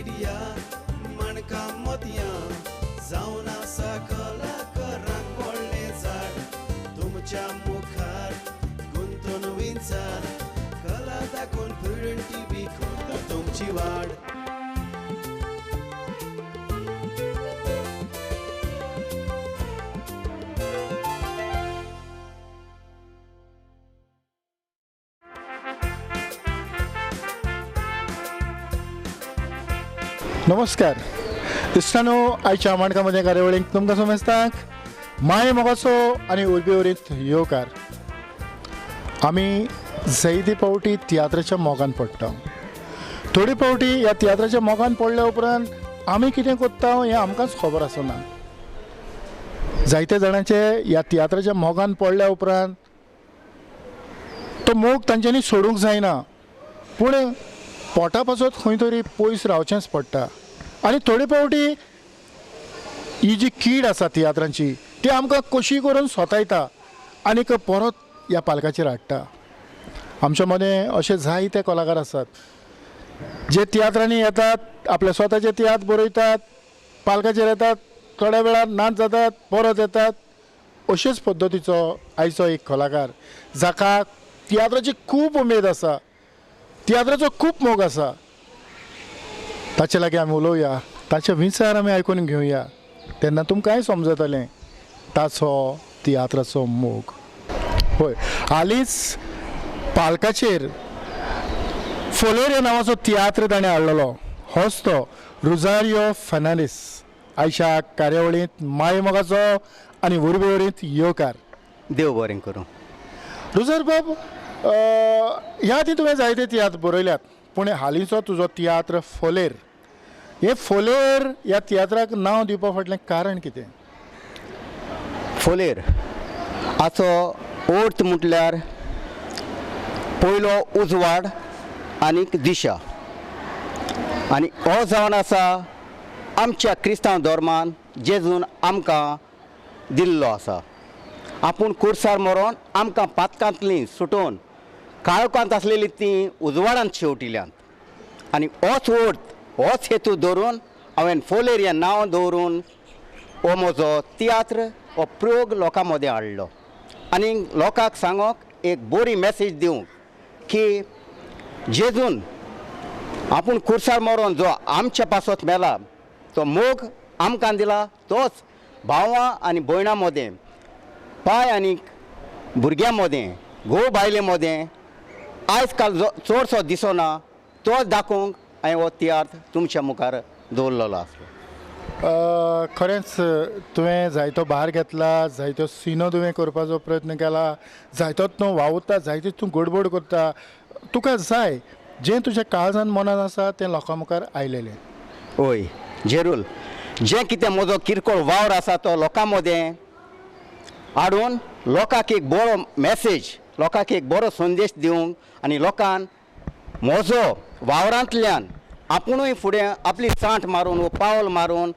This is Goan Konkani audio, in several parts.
मिडिया माणकां मोतयां जावन आसा कलाकारांक पडलें झाड तुमच्या मुखार गुंतून विंचार कला दाखोवन प्रुडंट टीव्ही करता तुमची वाड. नमस्कार इश्टानो, आयच्या माणका मदें कार्यावळीक तुमकां समजताक माय मोगाचो आनी उर्बे उरीत येवकार. आमी जायते फावटी तियात्राच्या मोगान पडटा. थोडे फावटी ह्या तियात्राच्या मोगान पडल्या उपरांत आमी कितें करता हें आमकांच खबर आसना. जायते जाणांचे ह्या तियात्राच्या मोगान पडल्या उपरांत तो मोग तांच्यांनी सोडूंक जायना, पूण पोटा पासत खंय तरी पयस रावचेंच पडटा. आनी थोडे फावटी ही जी कीड आसा तियात्रांची ती आमकां कशी करून सोतायता आनी परत ह्या पालकाचेर हाडटा. आमच्या मदें अशे जायते कलाकार आसात जे तियात्रांनी येतात, आपल्या स्वताचे तियात्र बरयतात, पालकाचेर येतात, थोड्या वेळार नाच जातात, परत येतात. अशेच पद्दतीचो आयचो एक कलाकार जाका तियात्राची खूब उमेद आसा, तियात्राचो खूब मोग आसा, ताचे लागीं आमी उलोवया, ताचे विचार आमी आयकून घेवया. तेन्ना तुमकांय समजतलें ताचो तियात्राचो मोग. हय, हालींच पालकाचेर फोलेर ह्या नांवाचो तियात्र ताणें हाडलेलो. होच तो रोजारियो फर्नांडीस. आयच्या कार्यावळींत माय मोगाचो आनी उर्बे वरीत येवकार. देव बरें करूं. रोजार बाब, ह्या आदीं तुवें जायते तियात्र बरयल्यात, पूण हालींचो तुजो तियात्र फोलेर, हे फोलेर ह्या तियात्राक नांव दिवपा फाटलें कारण कितें? फोलेर हाचो अर्थ म्हटल्यार पयलो उजवाड आनीक दिशा, आनी हो जावन आसा आमच्या क्रिस्तांव धर्मान जेजून आमकां दिल्लो आसा. आपूण कुर्सार मरोन आमकां पातकांतली सुटोवन काळोखांत आसलेली ती उजवाडांत शेवटिल्यांत. आनी होच अर्थ, होच हेतू धरून हांवें फोलेर हें नांव दवरून हो म्हजो तियात्र, हो प्रयोग लोकां मदें हाडलो आनी लोकांक सांगोंक एक बरी मॅसेज दिवंक की जेजून आपूण कुर्सार मरोन जो आमच्या पासत मेला तो मोग आमकां दिला, तोच भावां आनी भयणां मदें, पाय आनी भुरग्यां मदें, घोव बायले मदें आयज काल जो चडसो दिसना तो दाखोवंक हांवें हो तियात्र तुमच्या मुखार दवरलेलो आसलो. खरेंच तुवें जायतो भार घेतला, जायतो सिनो तुवें करपाचो प्रयत्न केला, जायतो तूं वावुरता, जायती तूं गडबड करता. तुका जाय जें तुज्या काळजान मनान आसा तें लोकां मुखार आयलेलें. हय जेरूल, जें कितें म्हजो किरकोळ वावर आसा तो लोकां मदें हाडून लोकांक एक बरो मॅसेज, लोकांक एक बरो संदेश दिवंक आनी लोकांक म्हजो वावरांतल्यान आपुणूय फुडें आपली चांट मारून वो पावल मारून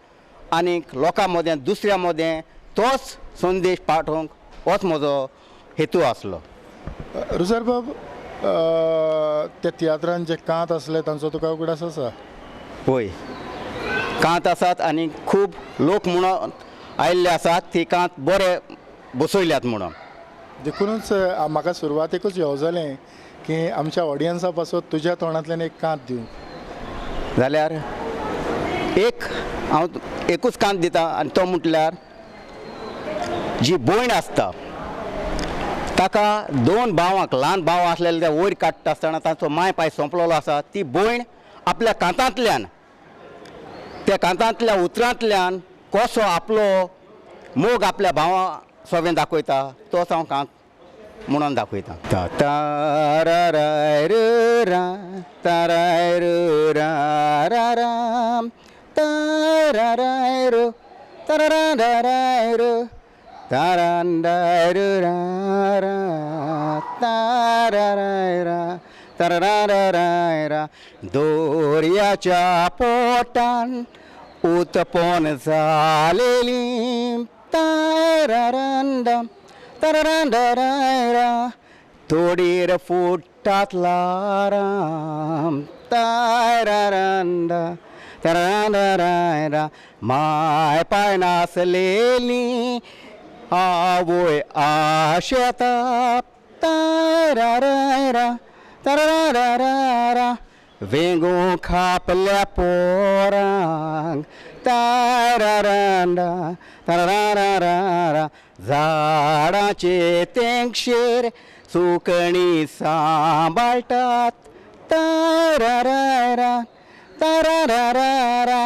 आनीक लोकां मदें दुसऱ्या मदें तोच संदेश पाठोवंक होच म्हजो हेतू आसलो. रुजार बाब, त्या तियात्रान जे कांत आसले तांचो तुका उगडास आसा? हय, कांत आसात आनी खूब लोक म्हणून आयिल्ले आसात ती कांत बरे बसयल्यात म्हणून. देखूनच म्हाका सुरवातेकूच येवजलें की आमच्या ऑडियन्सा पासत तुज्या तोंडांतल्यान एक कांत दिवंक जाल्यार एक हांव एकूच कांत दिता आनी तो म्हटल्यार जी भयण आसता ताका दोन भावांक, ल्हान भाव आसलेले ते वयर काडटा आसतना तांचो माय पाय सोंपलेलो आसा, ती भयण आपल्या कांतांतल्यान, त्या कांतांतल्या उतरांतल्यान कसो आपलो मोग आपल्या भावा सोबेन दाखयता तोच हांव कांत म्हणून दाखयता. ताराराय रा ताराय रा रा राम ताराराय रो ताराराय रो तारांडाय रा रा ताराराय रा ताराराय रा. दोरयाच्या पोटान उत्पन्न जालेली तारारांडा तारारांडारायरा तोडीर फुट्टात लाराम तारारांडा तरा माय पाय नासलेली आवय आशेता तारा तरा वेंगो खापल्या पोरांक तारा तरा झाडाचे तेंगशेर सुकणी सांबाळटात तारा तारा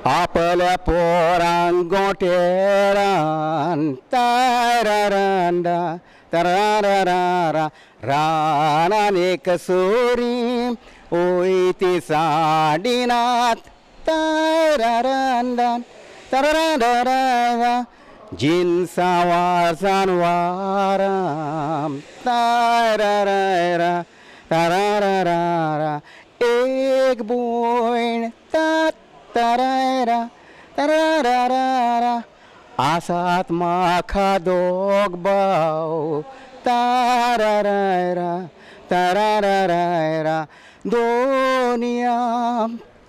आपल्या पोरांक गोटेरान तारा तरा रानान एक सोरी वयती साडिनात तारा तरा जिनसां वासान वाराम तारा तरा एक भयण तारा तरा आसात म्हाका दोग भाव तारा तारा दोनिया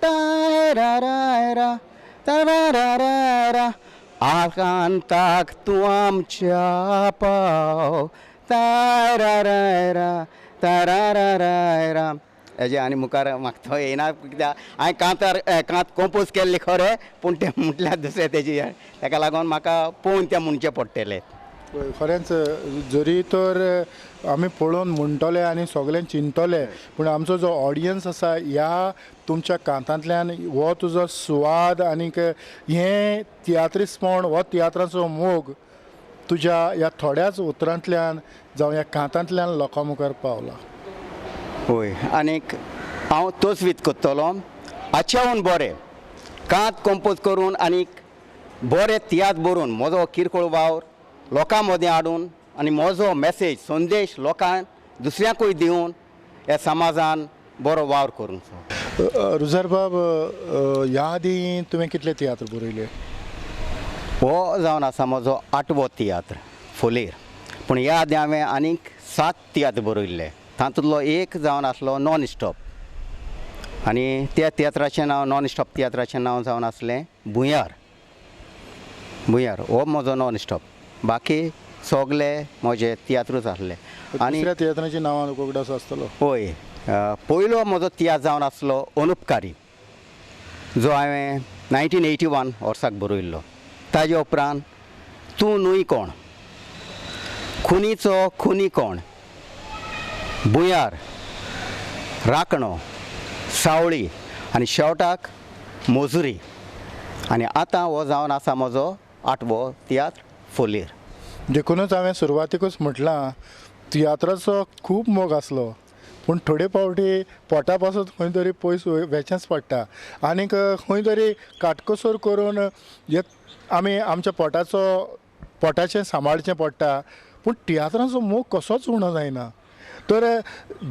तारा तारा आकांताक तूं आमच्या पाव तारा तारा. हेजे आनी मुखार म्हाका तो येना कित्याक हांवें कांतार कांत कंपोज केल्ले खरें पूण तें म्हटल्यार दुसरें तेजी तेका लागून म्हाका पळोवन तें म्हणचें पडटलें. खरेंच जरी तर आमी पळोवन म्हणटले आनी सगळें चिंतले पूण आमचो जो ऑडियन्स आसा ह्या तुमच्या कांतांतल्यान हो तुजो सुवाद आनीक हें तियात्रिस्पण हो तियात्राचो मोग तुज्या ह्या थोड्याच उतरांतल्यान जावं ह्या कांतांतल्यान लोकां मुखार पावला. हय आनीक हांव तोच वीत करतलो हाच्याहून बरें कांत कंपोज करून आनीक बरें तियात्र बरोवन म्हजो किरकोळ वावर लोकां मदें हाडून आनी म्हजो मॅसेज संदेश लोकांक दुसऱ्यांकूय दिवन ह्या समाजान बरो वावर करूंक. रुजार बाब, ह्या आदीं तुवें कितले तियात्र बरयले? हो जावन आसा म्हजो 8वो तियात्र फोलेर. पूण ह्या आदीं हांवें आनीक 7 तियात्र बरयल्ले. तातूंतलो एक जावन आसलो नॉन स्टॉप आनी त्या तियात्राचें नांव नॉन स्टॉप तियात्राचें नांव जावन आसलें भुंयार. भुंयार हो म्हजो नॉन स्टॉप. बाकी सगळे म्हजे तियात्रूच आसले. आनी तियात्राचीं नांवां उगडास आसतलो? हय, पयलो म्हजो तियात्र जावन आसलो अनुपकारी जो हांवें 1981 वर्साक बरयल्लो. ताजे उपरांत तूं न्हय कोण, खुनीचो खुनी कोण, भुंयार, राखणो, सावळी आनी शेवटाक मजुरी. आनी आतां हो जावन आसा म्हजो 8वो तियात्र फोलेर. देखूनच हांवें सुरवातीकूच म्हटलां तियात्राचो खूब मोग आसलो पूण थोडे फावटी पोटा पासून खंय तरी पयस वेचेंच पडटा आनीक खंय तरी काटकसर करून आमी आमच्या पोटाचें सांबाळचें पडटा पूण तियात्राचो मोग कसोच उणो जायना. तर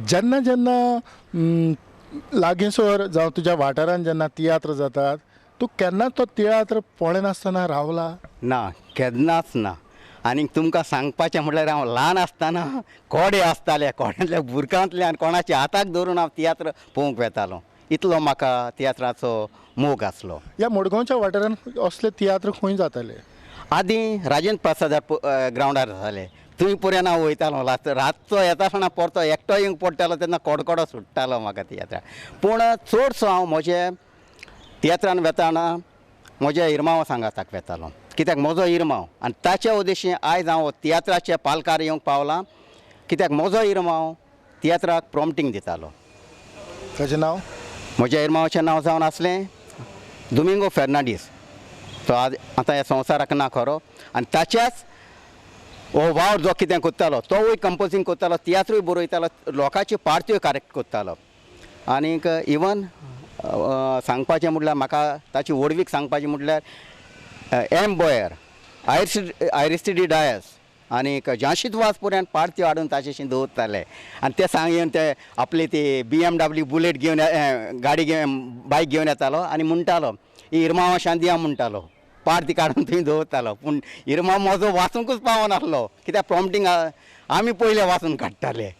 जेन्ना जेन्ना लागींसर जावं तुज्या वाठारान जेन्ना तियात्र जातात तूं केन्नाच तो तियात्र पळयनासतना रावला? ना, केन्नाच ना. आनी तुमकां सांगपाचें म्हटल्यार हांव ल्हान आसतना कोडे आसताले, कोड्यांतल्या बुरकांतल्यान कोणाच्या हाताक धरून हांव तियात्र पळोवंक वेतालो. इतलो म्हाका तियात्राचो मोग आसलो. ह्या मडगांवच्या वाठारांत असले तियात्र खंय जाताले? आदीं राजेंद्र प्रसादार ग्रावंडार जाताले. थंय पर्यंत हांव वयतालो. रातचो येता आसतना परतो एकटो येवंक पडटालो तेन्ना कडकडो सुट्टालो म्हाका तियात्राक. पूण चडसो हांव म्हजे तियात्रान वेताना म्हज्या इरमांवा सांगाताक वेतालो कित्याक म्हजो इरमांव आनी ताच्या उद्देशीन आयज हांव तियात्राच्या पालकार येवंक पावलां कित्याक म्हजो इरमांव तियात्राक प्रॉम्पटींग दितालो. ताचें नांव? म्हज्या इरमांवाचें नांव जावन आसलें दुमिंगो फेर्नांडीस. तो आज आतां ह्या संवसाराक ना खरो. आनी ताच्याच हो वावर जो कितें करतालो तोवूय कंपोजींग करतालो, तियात्रूय बरयतालो, लोकांच्यो पार्ट्यो करेक्ट करतालो. आनीक इवन सांगपाचें म्हटल्यार म्हाका ताची व्हडवीक सांगपाचें म्हटल्यार एम बोयर, आयरिस्टिडी डायस आनीक झांशीद वाज पर्यंत पार्ट्यो हाडून ताचेशी दवरताले. आनी ते सांग येवन ते आपली ती BMW bullet घेवन गाडी घेवन बायक घेवन येतालो आनी म्हणटालो इरमांवा शांतिया म्हणटालो. पार्टी काडून थंय दवरतालो. पूण इरमांव म्हजो वाचूंकूच पावनासलो कित्याक प्रॉम्पटींग आमी पयलें वाचून काडटाले.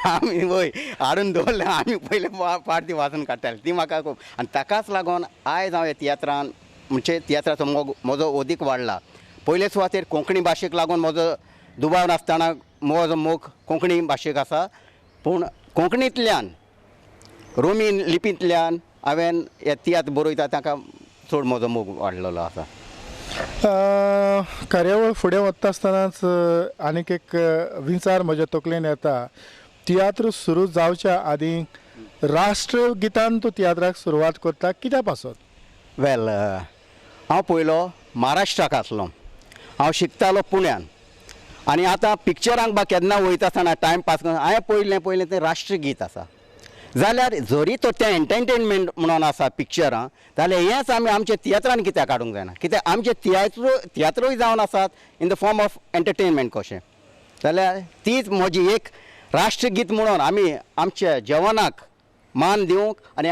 आमी वय हाडून दवरलें आमी पयले पार्टी वाचून काडटाले ती म्हाका खूब. आनी ताकाच लागून आयज हांव ह्या तियात्रान म्हणजे तियात्राचो मोग म्हजो अदीक वाडला. पयले सुवातेर कोंकणी भाशेक लागून म्हजो दुबाव नासतना म्हजो मोग कोंकणी भाशेक आसा, पूण कोंकणींतल्यान रोमीन लिपींतल्यान हांवें हे तियात्र बरयता ताका चड म्हजो मोग वाडलेलो आसा. कार्यावळ फुडें वता आसतनाच आनीक एक विचार म्हज्या तकलेन येता, तियात्र सुरू जावच्या आदीं राष्ट्रगितान तूं तियात्राक सुरवात करता कित्या पासत? वेल, हांव पयलो महाराष्ट्राक आसलो, हांव शिकतालो पुण्यान आनी आतां पिक्चरांक बा केन्ना वयता आसतना टायम पास करून हांवें पयलें पयलें तें राष्ट्रगीत आसा जाल्यार जरी तर तें एंटरटेनमेंट म्हणून आसा पिक्चरां जाल्यार हेंच आमी आमच्या तियात्रान कित्याक काडूंक जायना, कित्याक आमचे तियात्रूय जावन आसात in the form of entertainment कशें, जाल्यार तीच म्हजी एक राष्ट्रगीत म्हणून आमी आमच्या जवानाक मान दिवंक आनी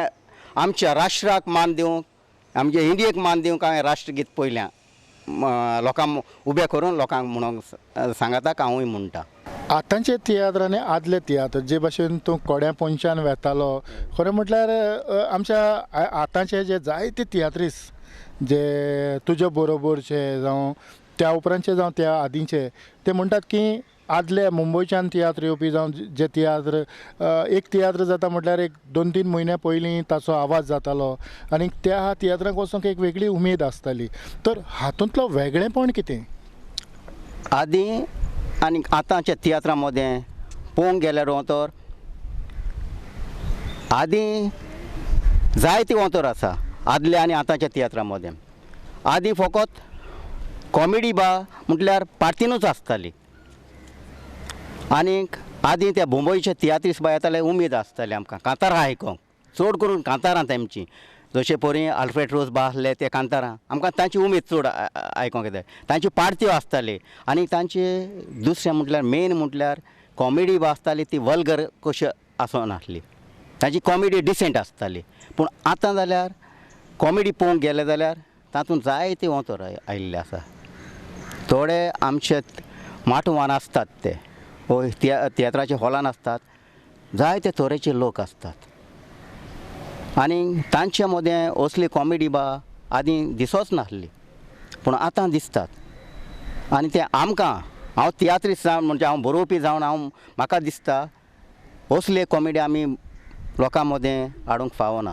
आमच्या राष्ट्राक मान दिवंक आमच्या इंडियेक मान दिवंक हांवें राष्ट्रगीत पयलें लोकांक उबें करून लोकांक म्हणूंक सांगाताक हांवूय म्हणटा. आतांचे तियात्र आनी आदले तियात्र जे भाशेन तूं कोड्या पोंच्यान वेतालो, खरें म्हटल्यार आमच्या आतांचे जे जायते तियात्रीस जे तुजे बरोबरचे जावं त्या उपरांतचे जावं त्या आदींचे ते म्हणटात की आदले मुंबयच्यान तियात्र येवपी जावं जे तियात्र एक तियात्र जाता म्हटल्यार एक 2-3 म्हयन्या पयलीं ताचो आवाज जातालो आनी त्या तियात्राक वचूंक एक वेगळी उमेद आसताली, तर हातूंतलो वेगळेपण कितें? आदीं आनी आतांच्या तियात्रां मदें पळोवंक गेल्यार वोंतर आदीं जायती वोंतर आसा आदल्या आनी आतांच्या तियात्रां मदें. आदीं फकत कॉमेडी बा म्हटल्यार पार्तीनूच आसताली आनीक आदीं त्या मुंबयचे तियात्रीस बा येताले उमेद आसताली आमकां कांतारां आयकोंक, चड करून कांतारां तेमची जशे परी आल्फ्रेड रोज बा आसले ते कांतारां आमकां तांची उमेद चड आयकोंक येता, तांच्यो पार्ट्यो आसताली आनी तांचे दुसरें म्हटल्यार मेन म्हटल्यार कॉमेडी बा आसताली ती वल्गर कशी आसनासली, तांची कॉमेडी डिसेंट आसताली. पूण आतां जाल्यार कॉमेडी पळोवंक गेले जाल्यार तातूंत जायते वोंतर आयिल्ले आसा. थोडे आमचे माटवान आसतात ते हय तियात्राच्या हॉलान आसतात जायते तरेचे लोक आसतात आनी तांचे मदें असली कॉमेडी बा आदीं दिसोच नासली पूण आतां दिसतात. आनी तें आमकां हांव तियात्रीस्त जावन म्हणजे हांव बरोवपी जावन हांव म्हाका दिसता असले कॉमेडी आमी लोकां मदें हाडूंक फावना,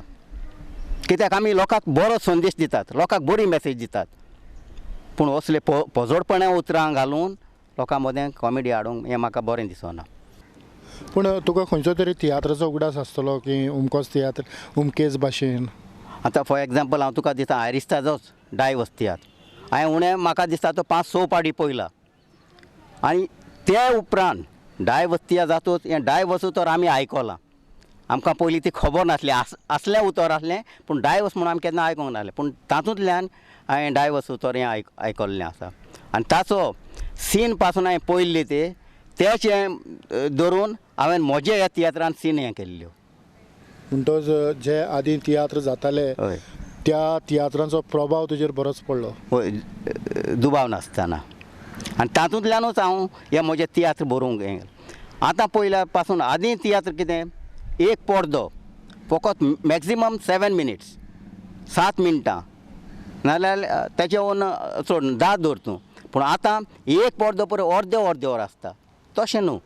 कित्याक आमी लोकांक बरो संदेश दितात, लोकांक बरी मॅसेज दितात, पूण असले पोजोडपणा उतरां घालून लोकां मदें कॉमेडी हाडूंक हें म्हाका बरें दिसना. पूण तुका खंयचो तरी तियात्राचो उगडास आसतलो की उमकोच तियात्र उमकेच भाशेन? आतां फॉर एग्जाम्पल हांव तुका दिता आयरिस्ताचोच डायवस तियात्र हांवें उणें म्हाका दिसता तो 5-6 पाटी पळयला आनी ते उपरांत डायवस तियात्र जातूच हें डायवस उतर आमी आयकलां, आमकां पयलीं ती खबर नासली, आसलें उतर आसलें पूण डायवस म्हणून आमी केन्ना आयकूंक नासलें, पूण तातूंतल्यान हांवें डायवस उतर हें आयकल्लें आसा आनी ताचो सीन पासून हांवें पळयल्ली ते तेचें धरून हांवें म्हज्या ह्या तियात्रान सीन हें केल्ल्यो. म्हणटच जे आदीं तियात्र जाताले त्या तियात्रांचो प्रभाव तुजेर बरोच पडलो? हय, दुबाव नासतना आनी तातूंतल्यानूच हांव हे म्हजे तियात्र बरोवंक हें आतां पयल्या पासून. आदीं तियात्र कितें एक पडदो फकत मॅक्सिमम 7 मिनिट्स 7 मिनटां नाजाल्यार तेचे वयर चड 10 धर तूं, पूण आतां एक पडदो पळय अर्दे अर्दे वर आसता, तशें न्हू.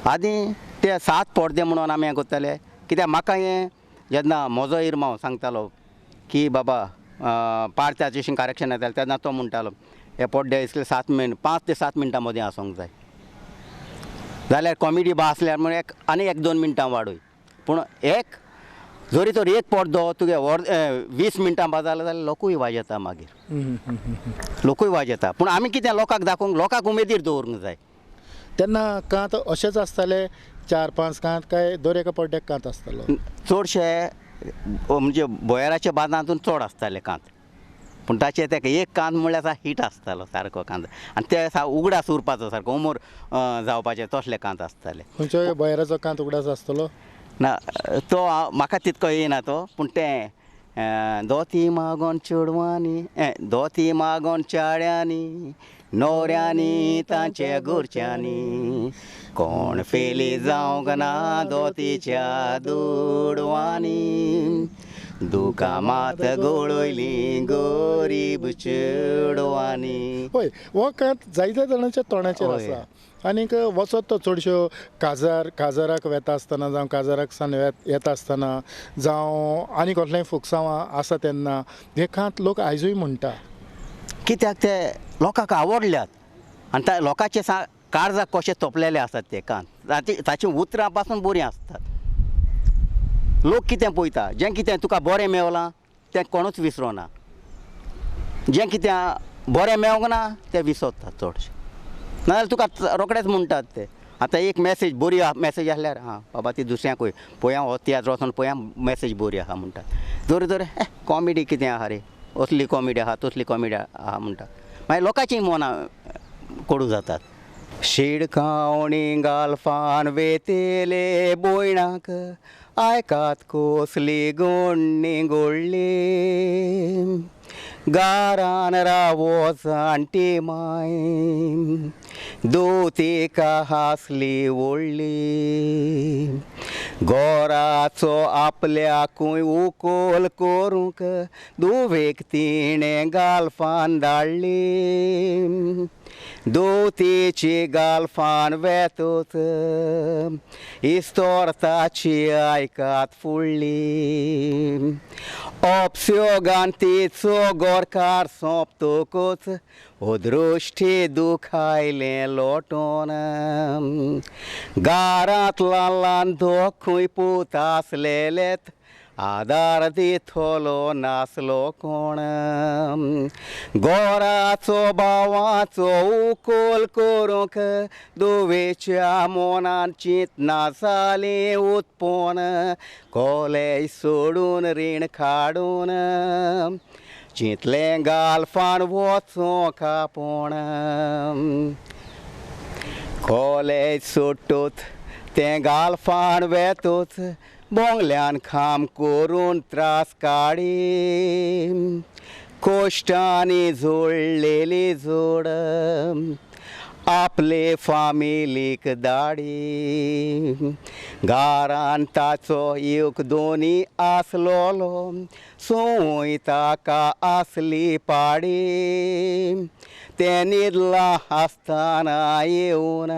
आदीं ते 7 पडदे म्हणून आमी हें करताले, कित्याक म्हाका हें जेन्ना म्हजो इरमांव सांगतालो की बाबा पार्त्याचें करेक्शन येतालें तेन्ना तो म्हणटालो हे पड्डे इसले 7 मिनट 5 ते 7 मिनटां मदीं आसूंक जाय, जाल्यार कॉमेडी बा आसल्यार म्हण एक आनी 1-2 मिनटां वाडय, पूण एक जरी तर एक पडदो तुगे 20 मिनटां बा जाल्यार जाल्यार लोकूय वाज येता मागीर, लोकूय वाज येता. पूण आमी कितें लोकांक दाखोवंक लोकांक उमेदीर दवरूंक जाय. तेन्ना कांत अशेंच आसताले 4-5 कांत काय दर एका पड्ड्याक कांत आसतालो? चडशे म्हणजे बोयराच्या बांदांतून चड आसताले कांत, पूण ताचे तेका एक कांत म्हणल्यार हिट आसतालो सारको कांत आनी ते उगडास उरपाचो सारको उमर जावपाचे तसले कांत आसताले. खंयचो बोयराचो कांत उगडास आसतलो? ना तो म्हाका तितको येना तो, पूण तें दोती मागोन चेडवांनी दोती मागोन चाड्यांनी न्हवऱ्यांनी तांचे घरच्यांनी कोण फेली जावंक ना दोतीच्या दुडवांनी, दुकां मात गळयलीं गरीब चेडवांनी. हय, हो कांत जायत्या जाणांच्या तोंडाचेर आसा आनीक वचत तो चडश्यो काजार काजाराक वेता आसतना जावं काजाराक सान येता आसतना जावं आनी कसलेंय फुकसांव आसा तेन्ना हे कांत लोक आयजूय म्हणटा. कित्याक ते लोकांक आवडल्यात आनी त्या लोकांचे काळजाक कशे तोपलेले आसात ते कांत, ताची उतरां पासून बरीं आसतात. लोक कितें पळयता, जें कितें तुका बरें मेवलां तें कोणूच विसरोना, जें कितें बरें मेवंक ना तें विसरता चडशें, नाजाल्यार तुका रोखडेच म्हणटात ते. आतां एक मॅसेज बरी मॅसेज आसल्यार आं बाबा ती दुसऱ्यांकूय पळया हो तियात्र वचोन पळया मॅसेज बरी आसा म्हणटात. जर जर कॉमेडी कितें आसा रे, असली कॉमेडी आसा तसली कॉमेडी आसा म्हणटात, मागीर लोकांचीं मनां कोडू जातात. शिडकावणी गालफान वेतेले बोयणाक, आयकात कसली गोडणी गोडली, गारान रावो जाणटी माय, दोतिका हासली व्हडली, गोराचो आपल्याकूय उकोल करूंक दुवेक तिणें गालफान धाडली, दोतीची गालफान वेतोच इस्तोर ताची आयकात फुडली, अपस्योगान तिचो गोरकार सोंपतकूच अदृश्टी दुखायलें लोटोन, गारांत ल्हान ल्हान दोखूय पूत आसलेलेत आदार दितलो नासलो कोण, गोराचो भावाचो उकोल करूंक दुवेच्या मनान चिंतना जालीं उत्पन्न, कॉलेज सोडून रीण काडून चिंतलें गालफान वचोंक आपूण, कॉलेज सोडटूच तें गालफान वेतूच बोंगल्यान काम करून त्रास काडी, कोश्टांनी जोडलेली जोड आपले फामिलीक दाडी, घरान ताचो एक दोनी आसलोलो सोय ताका आसली पाडी, तें न्हिदलां आसतना येवन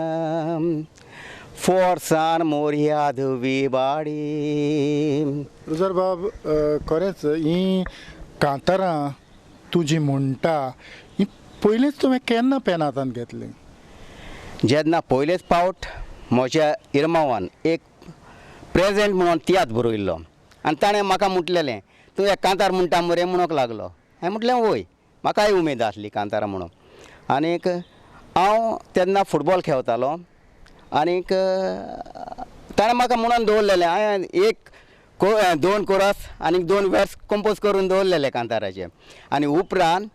फोर्सान मोरया धवी बाडी. रुजार बाब, खरेंच हीं कांतारां तुजी म्हणटा ही पयलींच तुवें केन्ना पेन हातांत घेतली? जेन्ना पयलेच पावट म्हज्या इरमावान एक प्रेजेंट म्हणून तियात्र बरयल्लो आनी ताणें म्हाका म्हटलेलें तूं एक कांतार म्हणटा मरे म्हणूंक लागलो. हांवें म्हटलें वय, म्हाकाय उमेद आसली कांतारां म्हणून. आनीक हांव तेन्ना फुटबॉल खेळतालो आनीक ताणें म्हाका म्हणून दवरलेलें, हांवें एक दोन कोरस आनी दोन वेर्स कंपोज करून दवरलेले कांताराचे. आनी उपरांत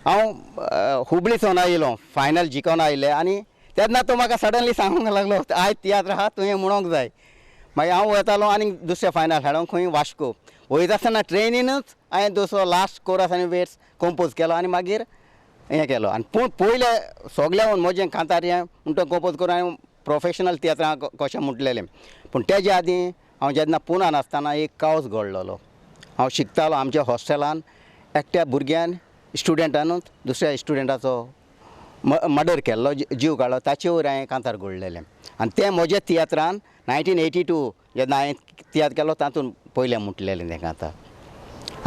हांव हुबळी सावन आयलो, फायनल जिखोन आयले आनी तेन्ना तो म्हाका सडनली सांगूंक लागलो आयज तियात्र आहा तुवें म्हणूंक जाय. मागीर हांव वतालो आनी दुसऱ्या फायनल खेळोंक खंय वास्को वयता आसतना ट्रेनीनूच हांवें दुसरो लास्ट कोरस आनी वेर्स कंपोज केलो आनी मागीर हें केलो. आनी पूण पयलें सगळ्यां म्हजें कांतार हें म्हणटा कंपोज करून हांवें प्रोफेशनल तियात्रां कशें म्हटलेलें. पूण तेज्या आदीं हांव जेन्ना पुनान आसतना एक कावस घडलेलो. हांव शिकतालो आमच्या हॉस्टेलान, एकट्या भुरग्यान स्टुडंटानूच दुसऱ्या स्टुडंटाचो मर्डर केल्लो, जीव काडलो, ताचे वयर हांवें कांतार घडलेलें. आनी तें म्हज्या तियात्रान 1982 जेन्ना हांवें तियात्र केलो तातूंत पयलें म्हटलेलें तें कांतार.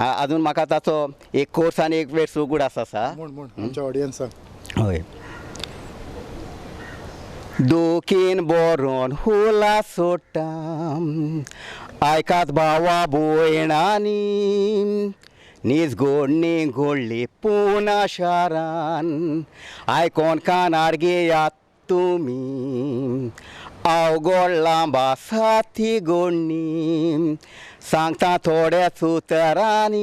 आजून म्हाका ताचो एक कोर्स आनी एक वेर्स उगडास आसा. हय. दुखीन बरोवन हुला सोडटा, आयकात भावा भयणांनी, नीज गोडणी घोडली पुना शारान, आयकोन कानार घेयात तुमी, अवघड लांब आसा ती गोडणी, सांगता थोड्याच उतरांनी,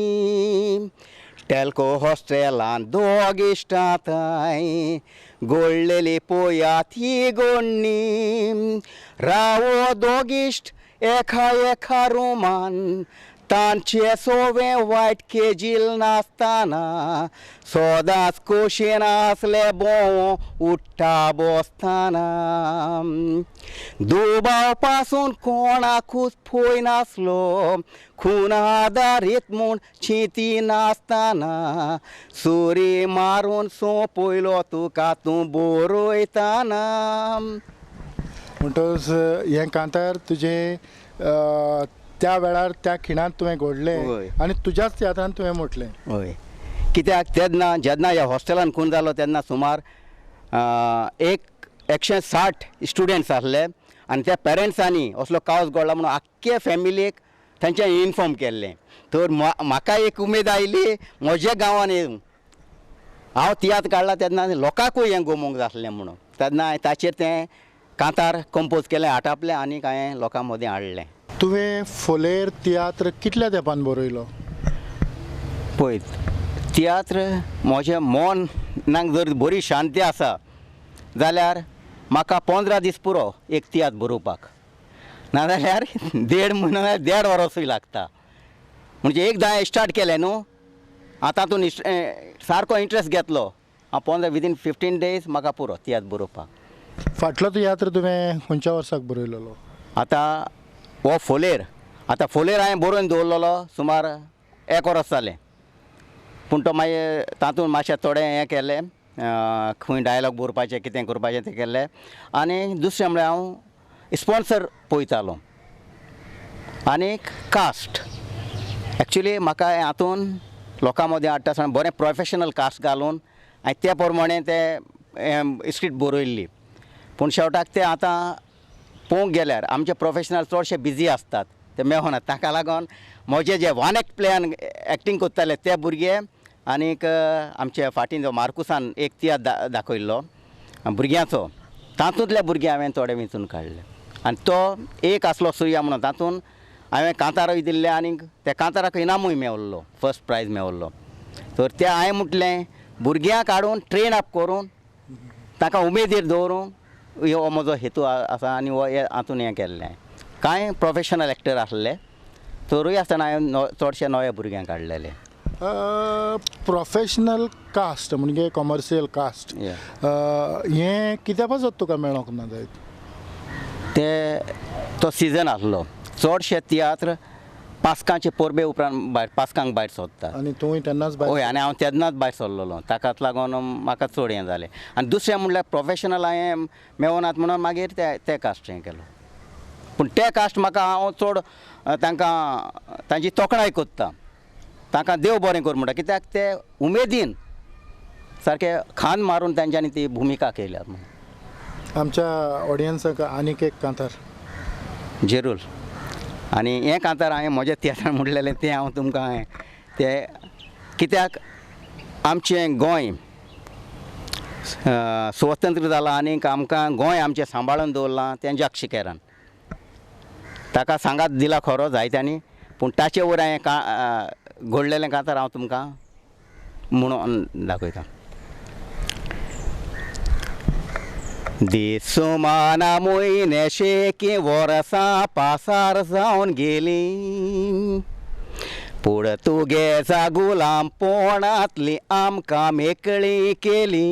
टेल्को हॉस्टेलान दोग इश्टां थंय गोडलेली पळयात ही गोडणी, रावो दोग इश्ट एका एका रुमान, तांचे सोवे वायट केजील नासतना सदांच खोशयेन आसले भोंव उठ्ठा बसतना दुबाव पासून कोणाकूच पळय नासलो खून आदारीत म्हूण चिंती नासतना सुरी मारून सोंपयलो तुका तूं बरयतना. म्हणटकच हें कांतार तुजें त्या वेळार त्या खिणांत तुवें घडलें आनी तुज्याच तियात्रान तुवें म्हटलें. हय, कित्याक तेन्ना जेन्ना ह्या हॉस्टेलान खून जालो तेन्ना सुमार 160 स्टुडंट्स आसले आनी त्या पेरंट्सांनी असलो कावस घडला म्हणून आख्खे फॅमिलीक तांच्या इनफॉर्म केल्लें. तर म्हाका एक उमेद आयली म्हज्या गांवान येवन हांव तियात्र काडला तेन्ना लोकांकूय हें गोमोंक जाय आसलें म्हणून तेन्ना हांवें ताचेर तें कांतार कंपोज केलें, आटापलें आनी हांवें लोकां मदीं हाडलें. तुवें फोलेर तियात्र कितल्या तेंपान बरयलो? पळय, तियात्र म्हजें मनाक जर बरी शांती आसा जाल्यार म्हाका 15 दीस पुरो एक तियात्र बरोवपाक, नाजाल्यार 1.5 म्हयनो 1.5 वरसूय लागता. म्हणजे एकदां स्टार्ट केलें न्हू आतां तातूंत सारको इंट्रस्ट घेतलो हांव 15 विदीन 15 डेज म्हाका पुरो तियात्र बरोवपाक. फाटलो तियात्र तुवें खंयच्या वर्साक बरयलेलो? आतां हो फोलेर, आतां फोलेर हांवें बरोवन दवरलेलो सुमार 1 वर्स जालें, पूण तो मागीर तातूंत मातशें थोडें हें केलें, खंय डायलॉग बरोवपाचें कितें करपाचें तें केलें. आनी दुसरें म्हळ्यार हांव स्पोन्सर पळयतालो आनी कास्ट. एक्चुली म्हाका हातून लोकां मदीं हाडटा आसतना बरें प्रोफेशनल कास्ट घालून हांवें त्या प्रमाणें तें स्क्रिप्ट बरयल्ली. पूण शेवटाक तें आतां पळोवंक गेल्यार आमचे प्रोफेशनल चडशे बिजी आसतात, ते मेळना. ताका लागून म्हजे जे वन एक्ट प्लेयान एक्टींग करताले ते भुरगे आनीक आमचे फाटीं जो मार्कुसान एक तियात्र दाखयल्लो भुरग्यांचो, तातूंतले भुरगे हांवें थोडे वेंचून काडले आनी तो एक आसलो सुर्या म्हणून तातूंत हांवें कांतारूय दिल्लें आनीक त्या कांताराक इनामूय मेवल्लो, फर्स्ट प्रायज मेवल्लो. तर ते हांवें म्हटलें भुरग्यांक हाडून ट्रेन अप करून तांकां उमेदीर दवरूंक हो म्हजो हेतू आसा आनी हो हातून हें केल्लें. कांय प्रोफेशनल एक्टर आसले तरूय आसतना हांवें चडशे नवे भुरग्यांक काडलेले. प्रोफेशनल कास्ट म्हणजे कॉमर्शियल कास्ट हें कित्या पासत तुका मेळोंक ना जायत? ते तो सिजन आसलो, चडशे तियात्र पास्कांचे परबे उपरांत भायर पास्कांक भायर सोदता आनी तूंय तेन्नाच भायर? हय, आनी हांव तेन्नाच भायर सरलेलो, ताकाच लागून म्हाका चड हें जालें. आनी दुसरें म्हणल्यार प्रोफेशनल हांवें मेळनात म्हणून मागीर ते कास्ट हें केलो. पूण ते कास्ट म्हाका हांव चड तांकां तांची तोखणाय करता, तांकां देव बरें कर म्हणटा, कित्याक ते उमेदीन सारके खांद मारून तांच्यांनी ती भुमिका केल्या. आमच्या ऑडियन्साक आनीक एक कांतार जेरूल. आनी हें कांतार हांवें म्हज्या तियात्रान म्हणलेलें तें हांव तुमकां हांवें तें कित्याक आमचें गोंय स्वतंत्र जालां आनीक आमकां गोंय आमचें सांबाळून दवरलां तें जक्षिकेरान, ताका सांगात दिला खरो जायत्यांनी, पूण ताचे वयर हांवें घडलेलें कांतार हांव तुमकां म्हणून दाखयता. दीस सुमाना म्हयने शेकी वर्सां पासार जावन गेलीं, पुर्तुगेजा गुलामपणांतली आमकां मेकळी केली,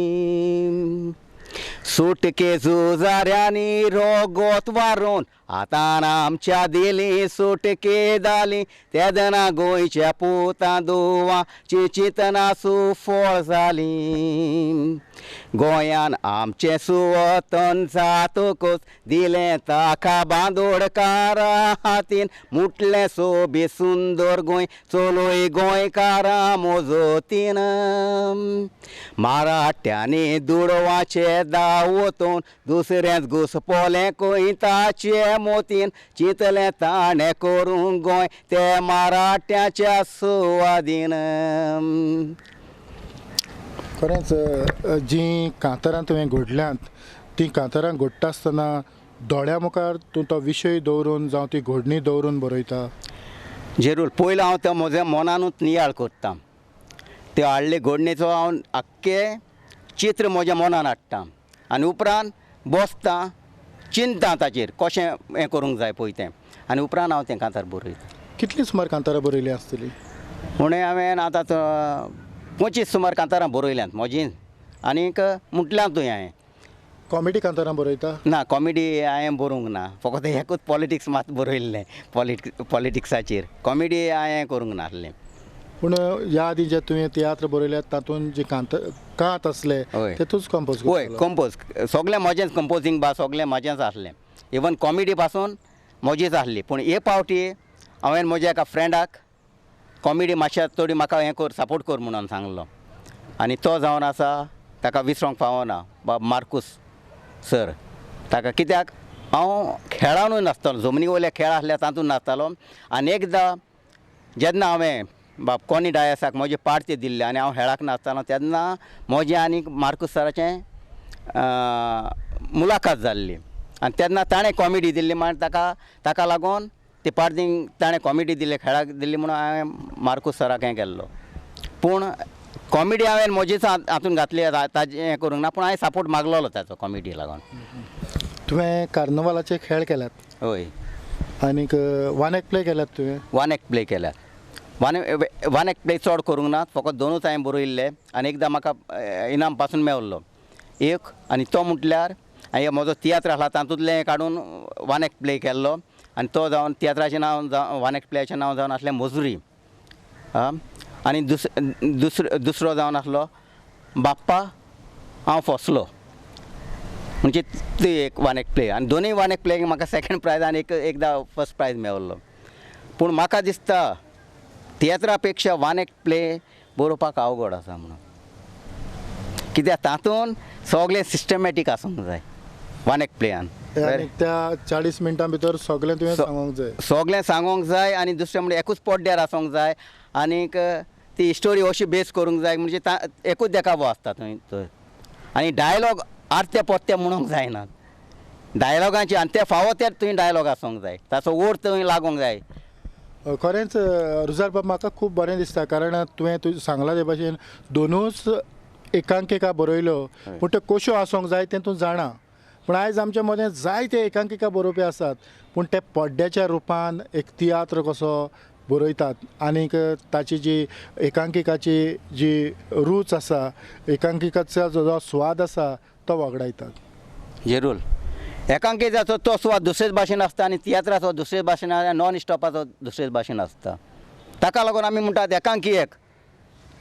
सुटके झुजाऱ्यांनी रोगोत वारून आतां आमच्या दिली सुटके जाली, तेन्ना गोंयच्या पुतां दुवाची चिंतना सुफळ जाली, गोंयान आमचें सुवतन जातकच दिलें ताका बांदोडकारा हातीन, मुटलें सोबीत सुंदर गोंय चलोय गोंयकारां मोजोतीन, मराठ्यांनी दुडवाचे दावतून दुसऱ्यांत घुसपोलें कोयताचे मोतीन, चिंतलें ताणें करूंक गोंय ते मराठ्याच्या सुवादीन. खरेंच जीं कांतारां तुवें घडल्यांत तीं कांतारां घडटा आसतना दोळ्या मुखार तूं तो विशय दवरून जावं ती घडणी दवरून बरयता? जेरूल, पयलो हांव तो म्हज्या मनानूच नियाळ करता, ते हाडले घडणेचो हांव आख्खें चित्र म्हज्या मनान हाडटा आनी उपरांत बसता चिंता ताचेर कशें हें करूंक जाय पळय तें, आनी उपरांत हांव तें कांतार बरयतां. कितलीं सुमार कांतारां बरयलीं आसतलीं? उणें हांवें आतां 25 सुमार कांतारां बरयल्यांत म्हजीं आनीक म्हटल्यांतूय हांवें. कॉमेडी कांतारां बरयता? ना, कॉमेडी हांवें बरोवंक ना, फकत एकूच पॉलिटिक्स मात बरयल्लें, पॉलिटिक्साचेर. कॉमेडी हांवें करूंक नासलें. पूण ह्या आदीं जे तुवें तियात्र बरयल्यात तातूंत जे कांत आसले ते तूंच कंपोज? हय, कंपोज सगळें म्हजेंच, कंपोजींग बा सगळें म्हजेंच आसलें. इवन कॉमेडी पासून म्हजीच आसली. पूण हे पावटी हांवें म्हज्या एका फ्रेंडाक कॉमेडी मातशें थोडी म्हाका हें कर, सपोर्ट कर म्हणून सांगलो आनी तो जावन आसा ताका विसरोंक फावना, बाब मार्कूस सर. ताका कित्याक हांव खेळानूय नाचतालो, जमनी वयले खेळ आसले तातूंत नाचतालो. आनी एकदां जेन्ना हांवें बाब कोनी डायसाक म्हजे पार्टी दिल्ले आनी हांव खेळाक नाचतालो तेन्ना म्हजें आनी मार्कूस सराचें मुलाखत जाल्ली आनी तेन्ना ताणें कॉमेडी दिल्ली म्हण ताका लागून ती पार्टी ताणें कॉमेडी दिल्ली, खेळाक दिल्ली म्हणून हांवें मार्कूस सराक हें केल्लो. पूण कॉमेडी हांवें म्हजीच हातून घातली, ताजें हें करूंक ना, पूण हांवें सपोर्ट मागलोलो ताचो कॉमेडी लागून. तुवें कार्नवालाचे खेळ केल्यात? हय. आनीक वन एक्ट प्ले केल्यात तुवें? वन एक्ट प्ले केल्यात. वन एक्ट प्ले चड करूंक ना, फकत दोनूच हांवें बरयल्ले आनी एकदां म्हाका इनाम पासून मेवल्लो एक, आनी तो म्हटल्यार हांवें म्हजो तियात्र आसला तातूंतलें काडून वन एक्ट प्ले केल्लो आनी तो जावन तियात्राचें नांव जावन वन एक्ट प्लेयाचें नांव जावन आसलें मजुरी. आनी दुसरो जावन आसलो बाप्पा हांव फसलो, म्हणजे ती एक वन एक्ट प्ले. आनी दोनूय वन एक्ट प्लेक म्हाका सेकेंड प्रायज आनी एकदां फर्स्ट प्रायज मेवल्लो. पूण म्हाका दिसता तियात्रा पेक्षा वन एक्ट प्ले बरोवपाक अवघड आसा म्हणून, कित्याक तातूंत सगळें सिस्टमॅटीक आसूंक जाय वन एक्ट प्लेयान. त्या 40 मिनटां भितर सगळें तुवें सांगूंक जाय, सगळें सांगूंक जाय. आनी दुसरें म्हणजे एकूच पड्ड्यार आसूंक जाय आनीक ती स्टोरी अशी बेस करूंक जाय म्हणजे एकूच देखावो आसता थंय थंय. आनी डायलॉग आरते पोत्ते म्हणूंक जायना डायलॉगांचे, आनी ते फावो ते थंय डायलॉग आसूंक जाय, ताचो अर्थ थंय लागूंक जाय. खरेंच रुजार बाब म्हाका खूब बरें दिसता, कारण तुवें सांगलां ते भाशेन दोनूच एकांकिका बरयल्यो, पूण त्यो कश्यो आसूंक जाय तें तूं जाणा. पूण आयज आमच्या मदें जायते एकांकिका बरोवपी आसात, पूण ते पड्ड्याच्या रुपान एक तियात्र कसो बरयतात आनीक ताची जी एकांकिकाची जी रूच आसा, एकांकिकाचो जो स्वाद आसा तो वगडायतात. जरूर एकांकिकाचो तो स्वाद दुसरेच भाशेन आसता आनी तियात्राचो दुसरेच भाशेन आनी नॉन स्टॉपाचो दुसरेच भाशेन आसता. ताका लागून आमी म्हणटात एकांकी एक,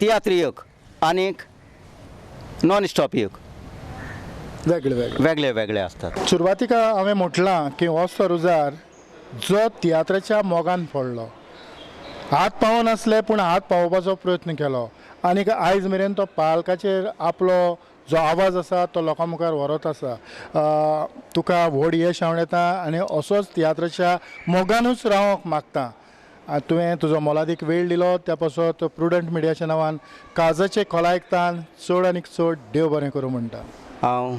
तियात्र एक आनीक नॉन स्टॉप एक, वेगळे वेगळे वेगळे वेगळे आसतात. सुरवातीक हांवें म्हटलां की हो रुजार जो तियात्राच्या मोगान पडलो, हात पावनासले पूण हात पावोवपाचो प्रयत्न केलो आनीक आयज मेरेन तो पालकाचेर आपलो जो आवाज आसा तो लोकां मुखार व्हरत आसा. तुका व्हड यश हांव येता आनी असोच तियात्राच्या मोगानूच रावंक मागता. तुवें तुजो मोलादीक वेळ दिलो त्या पासत प्रुडंट मिडियाच्या नांवान काळजाचे खोलायकतान चड आनीक चड देव बरें करूं म्हणटा. हांव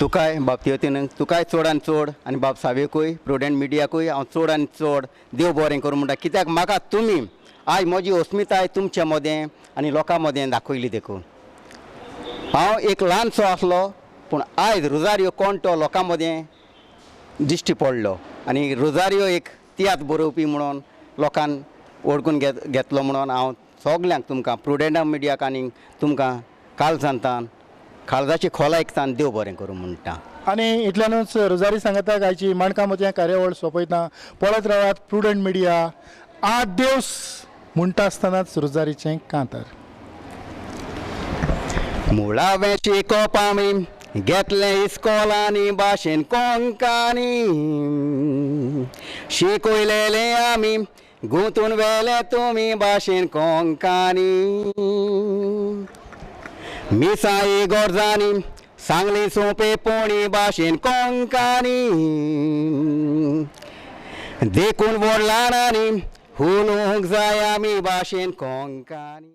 तुकाय बाब तियोतीन तुकाय चड आनी चड आनी बाब सावेकूय प्रुडंट मिडियाकूय हांव चड आनी चड देव बरें करूं म्हणटा, कित्याक म्हाका तुमी आयज म्हजी अस्मिताय तुमचे मदें आनी लोकां मदें दाखयली. देखून हांव एक ल्हानसो आसलो पूण आयज रोजारियो कोण तो लोकां मदें दिश्टी पडलो आनी रोजारियो एक तियात्र बरोवपी म्हणून लोकान वळखून घेतलो म्हणून हांव सगल्यांक तुमकां प्रुडंट मिडियाक आनी तुमकां काळजांतान काळजाची खोलायकतान देव बरें करूं म्हणटा. आनी इतल्यानूच रोजारी सांगता आयची माणकां मोतयां कार्यावळ सोंपयता. पळयत रावात प्रुडंट मिडिया. आदेवस म्हणटा आसतनाच रोजारीचें कांतार. मुळावें शिकोवप आमी घेतलें इस्कोलांनी भाशेन कोंकणी शिकयलेलें आमी गुंतून व्हेलें तुमी भाशेन कोंकणी मिसाई गोरजांनी सांगली सोंपेपणी भाशेन कोंकणी देखून व्हड ल्हानांनी उलोवंक जाय आमी भाशेन कोंकणी.